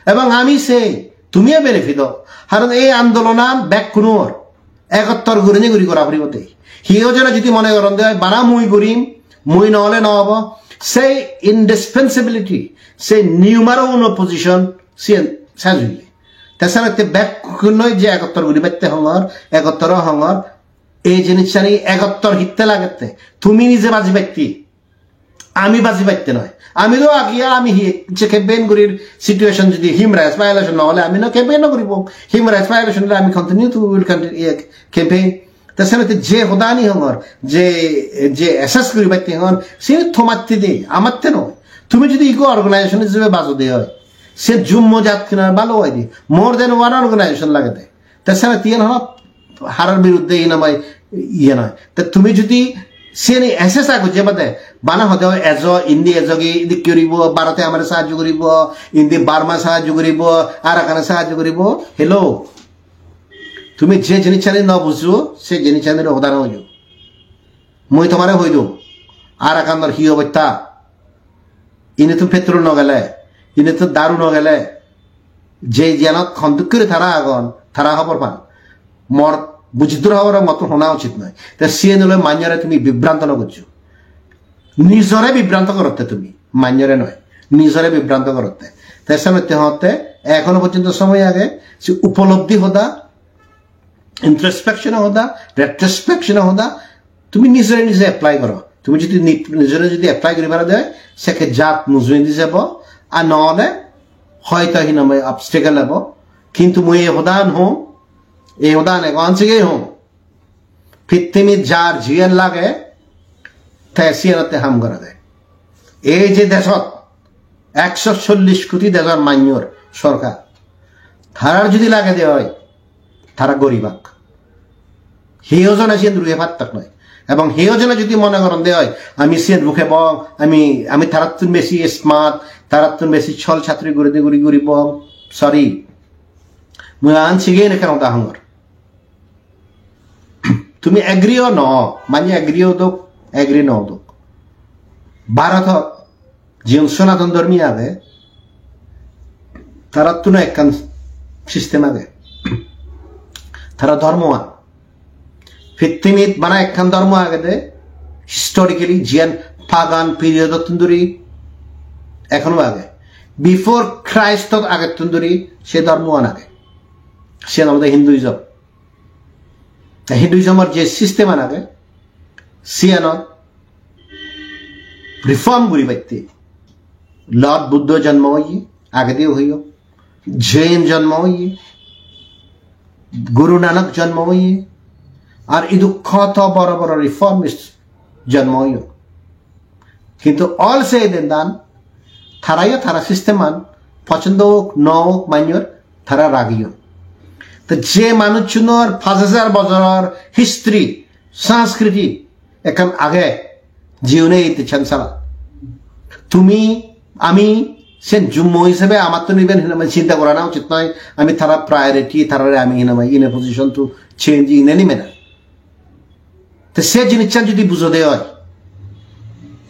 Ebong ami sei, tumiyo benefit o. Haron ei andolonan bekkunor egottor gurinei guri gora puribo de. Hiyo jone jodi mone goron de oi, bana mui gurim, mui no ole no obo, sei indispensability, sei numero uno position, siyen sej oye. Te senotte bekkunoi je egottor guri batte hongor, egottor o hongor, ei jinissani egottor hitte lagette, tumi nije baji batte. Ami baji batte noi. Ami do agi ami hi je campaign gurir situation jodi human rights violation no ole ami no campaign no guribong. Human rights violation ole ami continue to, we will continue, eh, campaign. Ta senotte je hodani hongor, je, je assess guri batte hongor, sini tomatte de, amatte no. Tumi jodi ego organization ijebe bajo de oi, se Jummo jat hina bhalo oi de. More than one organization lage de. Te senotte iyen hono harar biruddhe hinamai iye noi. Te tumi jodi siyeni assess gojje bade, bana hode oi ejo, indi ejogi, idikke guribo, Bharote amare sahajjo guribo, indi Burma sahajjo guribo, Arakan-e sahajjo guribo. Hello. Tumi je jinissani no bujo, se jinissanire hoda no hoyo. Mui tomare hoi dong, Arakanor hi obosta? Inittun petrol no gele, inittun daru no gele, je jiyanot honduk guri tara agon, tara hobor pan. Mor Bujiddur hobor mottun hona uchit noi. Te siyen ole manjore tumi bibranto no gojjo. Nijore bibranto gorotte tumi, manjore noi. Nijore bibranto gorotte. Te senotte hotte ekhono porjonto somoy age, se upolobdhi hoda, introspection hoda, retrospection hoda, tumi nijore nije apply goro. Tumi jodi ni-, nijore jodi apply guri paro de, sekke jat mujungedi jebo, ar no ole hoyto hinamai obstacle ebo. Kintu mui ei hodan hom, ei hodan egon sige hom. Pittimit jar jiyen lage, te siyenotte ham gorede. Ei je desot ekso chollish koti dejor manjor sorkar, tarar jodi lagede oi, tara goribak. Hiyojone siyen ruye pattak noi. Ebong hiyojone jodi mone goronde oi, ami siyen rukebong, ami, ami tarattun besi smart, tarattun besi chol chatri guride guri guribong. Sorry. Mui an sigen ekkan hoda hongor. Tumi agree o no, mane agree o dok, agree no dok. Bharotot jiun Sanatan Dhormi age, tarattun ekkan system age. Tara dhormoan. Pittimit bana ekkan dhormo agede, historically, jiyan pagan period ottun dhuri ekhono age. Before Christ ot agettun dhuri se dhormoan age. Siyan olode Hinduism. Te Hinduism or je system an age, siyanot reform guribatte Lord Buddha jonmo oye, agedi hoyo, Jain jonmo oye, Guru Nanak jonmo oye, ar idu hoto boro boro reformist jonmo oye. Kintu all said and done, tarayo tara system an pochondo ok no ok manyor, tara ragiyo. To je manuchunor pach hajar bojoror history, sanskriti ekkan age, jiune ite chansala. Tumi, ami, sen jummo hisebe amattun iben hinamai chinta gorana uchit noi, ami tara priority, tarare ami hinamai in a position to change in any manner. Te se jinissan jodi bujode oi,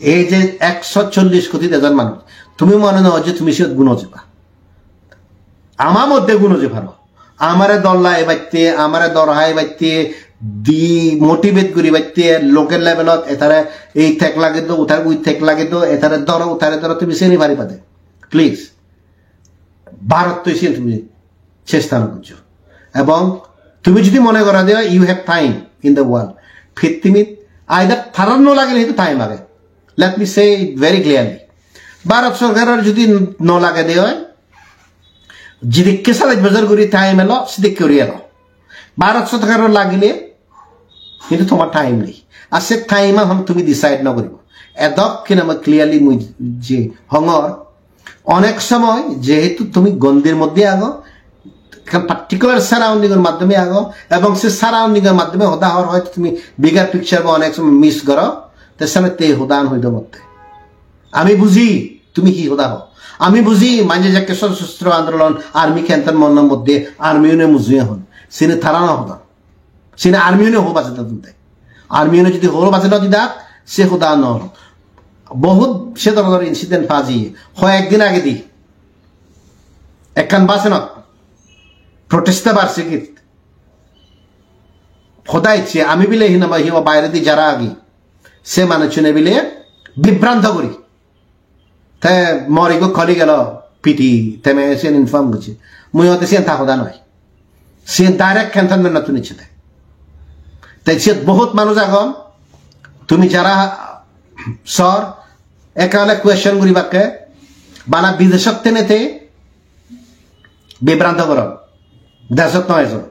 ei je ekso chollish koti dejor manuj, tumi mone no je tumi siyot guno jeba. Ama moddhe guno je paro. Amare dol lage batte, amare dor hai batte, demotivate guri batte, local level ot etare ei tag lage do, utare ui tag lage do, etare doro, utare doro, tumi seni pariba de. Please. Bharottoi siyen tumi chesta no gojjo. Ebong tumi jodi mone goro de, you have time in the world. Pittimit either tarar no lagile hintu time age. Let me say it very clearly. Bharat sorkaror jodi no lage de oi, jidikke salej bojor guri time elo, sidikke guri elo. Bharat sorkaror lagile, hintu tomar time nei. Ar se time an tumi decide no guriba. Edok hinamai clearly mui je hongor, onek somoy jehetu tumi gondir moddhe ago, ekkan particular surrounding or maddhome ago, ebong se surrounding or maddhome hoda hor hoyto tumi bigger picture bo onek somoy miss goro, te senotte hodan hoido motte. Ami buji tumi hi hoda ho. Ami buji manje jekke sosostro andolon army camp or moddhe army une mujunge hon. Sini tara no hodon. Sini army une ho baje dodon te. Army une jodi ho baje no didak, se hoda no. Bohut se dhoronor incident pa jiye. Hoyek din agedi ekkan basenot protest bar sigit hoda icche, ami bile hinamai hi bairedi jara agi, se manuchune bile bibranto guri. Te mor ikko colleague elo P T, te me siyen inform gocche. Mui hotte siyen ta hoda noi. Siyen direct cantonment-ottun icche de. Te siyot bohut manuj agon, tumi jara sor, ekka ole question guribakke, bana bideshot tenete bibranto goron. Deshot noi ejon.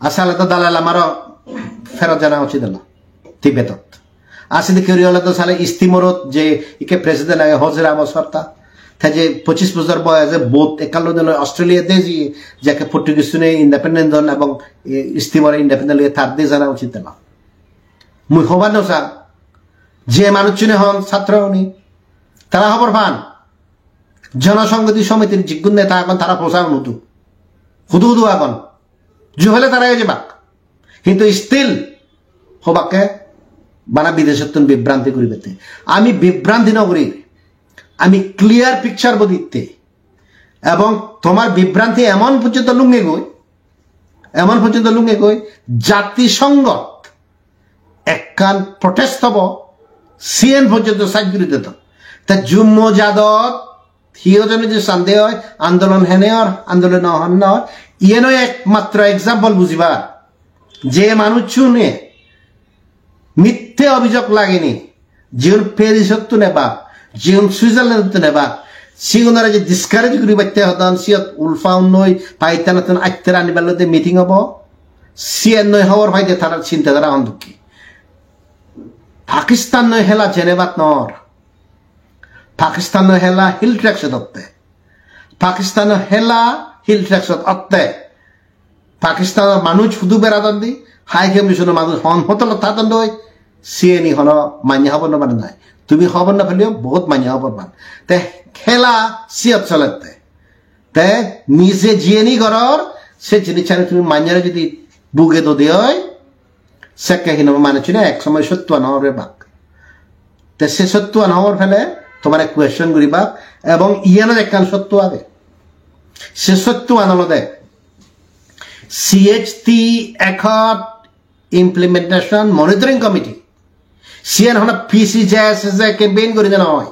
Asole to Dalai Lamaro ferot jana uchit elo Tibetot. Ar sedokke guri ole to sale East Timorot je ikke president age Hojira Amos Horta, te je pochish bojor boyose boat ekkan loi Australia de jiye, jekke Portuguese-une independent don ebong, e, East Timor independent loye, tar de jana uchit elo. Mui hobar no sang, je manuchune hon satro uni, tara hobor pan. Jonosonghoti Somitir jigun neta agon, tara posa un hudu. Hudu hudu agon. Ju hole tara eje bak. Hintu still hobakke bana bidesottun bibranti guri bette. Ami bibranti no guri. Ami clear picture bo ditte. Ebong tomar bibranti emon porjonto lunge goi, Emon porjonto lungegoi, Jatisonghot ekkan protest obo, siyen porjonto side guri dedon. Ta Jummo jadot hi hojone je sande oi, andolon hene or, andolon hon na or, iyen oi ekmatro example bujibar. Je manuchchune mitte obijog lageni, jiun Paris-ottun ebak, jiun Switzerland-ottun ebak, sigunore je discourage guribatte hodon, siyot Ulfa unnoi Pakistan-ottun atter anibar lode meeting obo, siyen noi hobor paide tarar chintadara hon dokke. Pakistan noi hela Geneva-t nor. Pakistan noi hela Hill Tracts-ot otte. Pakistan noi hela Hill Tracts-ot otte. Pakistanor manuj hudu beradon di, High Commissioner manuj hon hotelot thadon doi, siyeni hono manye hobor no pan nai. Tumi hobor no peleo bohut manye hobor pan. Te hela siyot solette. Te nije jiyeni goror, se jinissani tumi manyere jodi buge dode oi, sekke hinamai manuchune ek somoy sottuan hobor pebak. Te se sottuan hobor pele tomare question guribak, ebong iyanot ekkan sottu age. Se sottuan olode C H T Accord Implementation Monitoring Committee. Siyan hono P C J S S-e campaign gurine noi.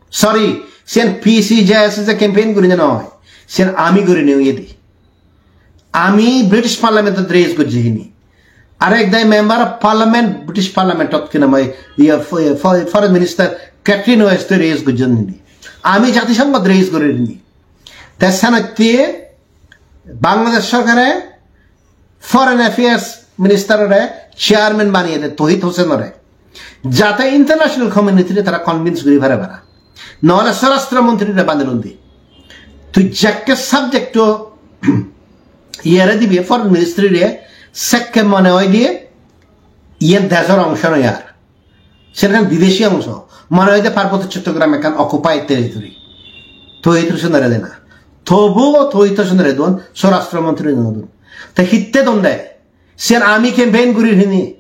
Sorry, siyan P C J S S-e campaign gurine noi. Siyan ami gurine oyedi. Ami British Parliament-ot raise gojji hini. Arek dagi Member of Parliament, British Parliament-ot hinamai, iya, fo-, fo-, Foreign Minister Catherine West-e raise gojjon hini. Ami Jatisonghot raise gorir hini. Te senotte Bangladesh sorkare Foreign Affairs Minister-ore chairman baneye de Touhid Hossain-ore. Jate international community-re tara convince guri pare para. Nohole Swarashtra Montri-re banelun di. Tui jekke subject-o iyere dibe, Foreign Ministry-re, sekke mone oi de iyen dejor ongso noi ar. Sen ekkan bideshi ongso. Mone hoide Parbotto Chottogram ekkan occupied territory. Touhid Hossain-ore dena. Tobuo Touhid Hossain-ore don, Swarashtra Montri no don. Te hitte don de? Siyan ami campaign gurir hini.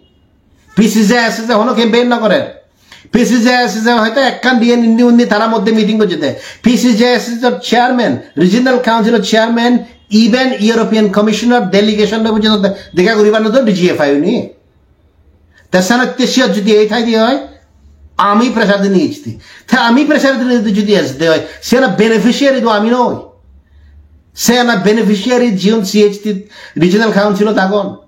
P C J S S-e hono campaign no gorer. P C J S S-e hoyto ekkan diyen indi undi tara moddhe meeting gojjede. P C J S S-or chairman, Regional Council-or chairman, even European Commissioner delegation-e porjonto de-, dega guribar no don D G F I uni. Te senotte siyot jodi ei thaide oi, ami pressure dini ejede. Te ami pressure dini jodi ejede oi, siyana beneficiary do ami noi. Siyana beneficiary jiun C H T Regional Council-ot agon.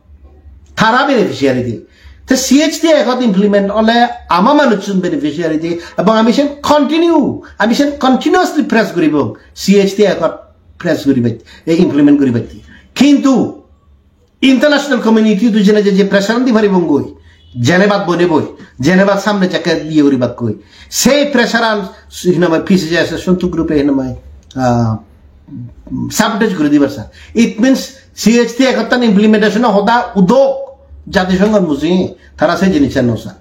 Tara beneficiary di. Te C H T Accord implement ole ama manuchun beneficiary di. Ebong ami sen continue, ami sen continuously press guribong. C H T Accord press guribatte, ei implement guribatte. Kintu international community-o jene je, je pressure di paribongoi, Geneva-t boneboi, Geneva-t samne jekke iye guribakkoi. Sei pressure-an hinamai P C J S S Santu group-e hinamai, ah, sabotage guri dibar sar. It means C H T Accord-tan implementation-o hoda udok Jatisonghor mujunge tara sei jinissan no san.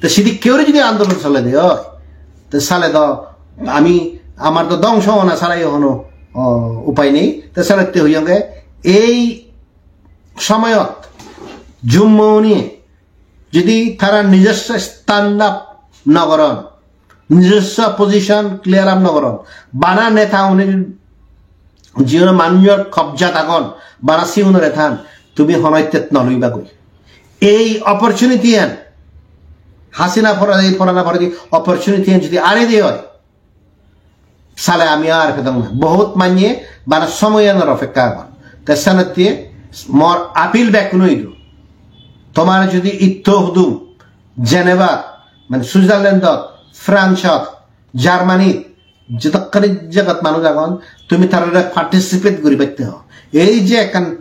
Te sidikke guri jodi andolon solede oi, te sale do ami, amar do dongso ona sara yo hono, o, upai nei. Te sale te hoyonge ei somoyot Jummo uni jodi tara nijosso stand up no goron, nijosso position clear up no goron, bana neta uni jiun manujor kobjat agon, bana siunore than, tumi hono ittet no loibagoi. Ei opportunity-an Hasina pora-, ei porana poredi opportunity-an jodi are de oi, sale ami ar pedong na. Bohut manye bana somoyanor opekka agon. Te senotte mor appeal bekkuno idu. Tomar jodi itto hudum Geneva, mane Switzerland-ot, France-ot, Germany, jedokkani jagat manuj agon, tumi tarare participate guribatte ho. Ei je ekkan,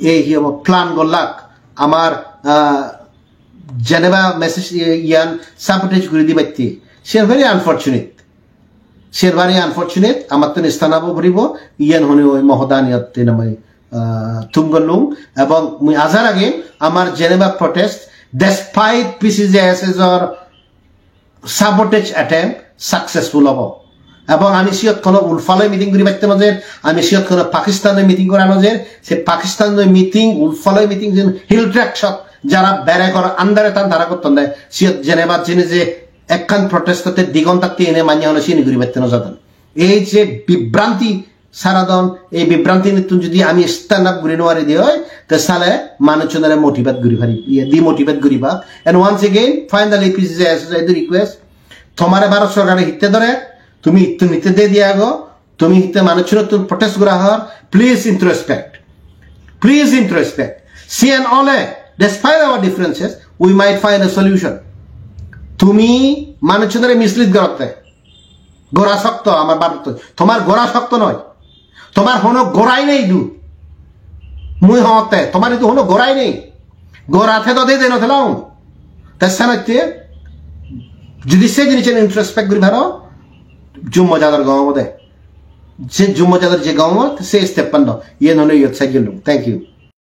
ei hi hobo, plan gollak, amar, ah, Geneva message iyan sabotage guri dibatte. Siyan very unfortunate. Siyan very unfortunate. Amattun stand up o puribo, iyan hone oi mohodaniyot hinamai, ah, thum gollung. Ebong mui aja ragim amar Geneva protest, despite P C J S S-or sabotage attempt successful obo. Ebong ami siyot hono Ulfa loi meeting guribatte no jer, ami siyot hono Pakistan loi meeting gora no jer, se Pakistan loi meeting, Ulfa loi meeting, jen Hill Tracts-ot jara beregor under-e tan tara gotton de, siyot Geneva-t jeinei je ekkan protest-otte di ghonta tiyene manye hono siyeni guribatte no jadon. Ei je bibranti saradon, ei bibranti nittun jodi ami stand up guri no pari de oi, te sale manuchunore motivate guri pari, iye, demotivate guri ba. And once again, finally, P C C I S S I to request, tomare Bharat sorkare hitte dore, tumi ittun hitte de diya go, tumi hitte manuchunottun protest gora hor, please introspect. Please introspect. See and ole, despite our differences, we might find a solution. Tumi manuchunore mislead gorotte. Gora sokto amar Bharottun. Tomar gora sokto noi. Tomar hono gorai nei idu. Mui hongotte, tomar idu hono gorai nei. Gora thedo de de no thelong. Te senotte, jodi se jinissan introspect guri paro, jummo jador gom obode. Je jummo jador je gom obode, se step pando. Iyen hono iyot sajjellung. Thank you.